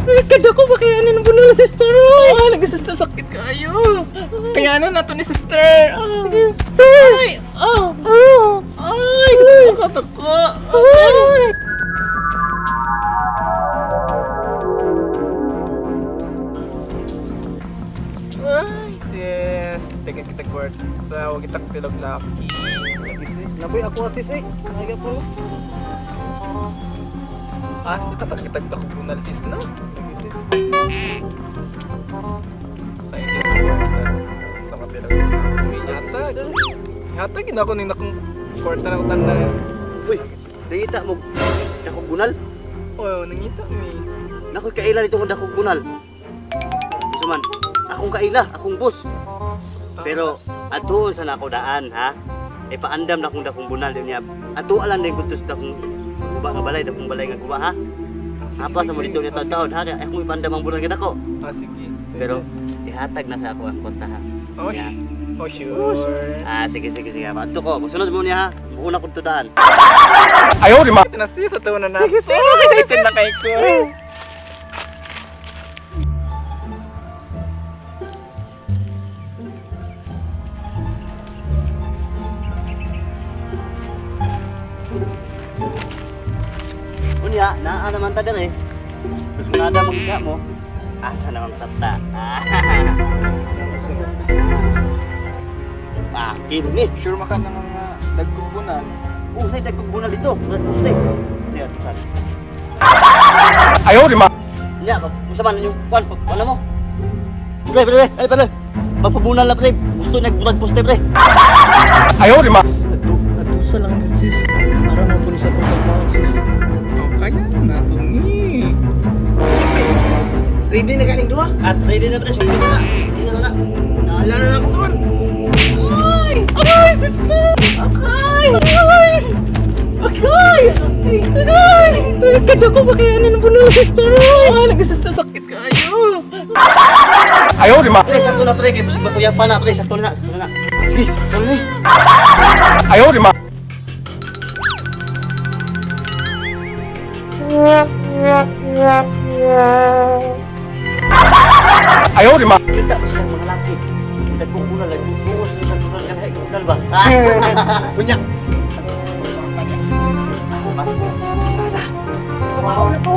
Kada ko ba kaya ng bunal, sister? Oh, lagi sister, sakit kayo. Kaya na nato ni sister. Oh. Sister. Ay, oh. Oh. Ay, katako. Ay. Ay, sis. Teka kita kwarta. Huwag kitang tilog laki. Sis, naboy ako sis eh. Naga po. Asa katakitag ako bunal, sis, no? Lagi sis. Kaya kita kwarta. Nakatilog laki. Yata. Yata, ginako ni nakong kwarta na ko tanan. Uy, nangita mo dakog bunal? Oh, nangita mi. Nakoy kaila nito kung dakog bunal. Suman, akong kaila, akong boss. Pero atuon sa nako daan ha. E paandam na akong dakong bunal din niya. Atuon lang din kuntos dakong guba nga balay, dakong balay nga guba ha. Ah, Apa sa mo dito niya taon ha, kaya akong ipandam ang bunal nga dako. Ah, sige. Pero ihatag na sa ako ang kwarta ha. Oh, Yeah. oh, sure. Ah, sige sige sige. Adto ko, musunod mo niya ha. Una kong daan. Ito na sis, ato na na. Sige, sis. Excited na kay ko. Unya, naa naman ta dere. Susunada mo ka mo. Asa naman tata. Ah, kini. Sure maka na mga dagkubunan. Oh, nay dagkog bunal dito. Gusto. Niya, tusan. Ayaw, lima. Nya, unsa man inyong kwan, wala mo. Pre, pre, ay pre. Magpabunal na pre. Gusto niya bulag poste pre. Ayaw, lima. Ato, ato sa lang sis. Para mapuno sa itong pagmaon sis. Oh, kaya na to ni. Ready na kaning duha? At ready na pre, sugod na. Ready na na. Naala na lang ko ron. Ay! Ay, sister! Akay! Ay! Akay! Akay! Kada ko ba kaya ng bunal, sister? Ah, lagi sister, sakit kayo. Ayaw, lima. Pre, sakto na pre, kay busog ba kuya pa na pre, sakto na, sakto na. Sige, sakto na. Ni. Ayaw, lima. Ayaw, lima. Kita ba silang mga laki? Dagkog bunal lagi. Buos ni sa bunal kanay bunal ba? Unya. Asa, asa. Tumaw na to.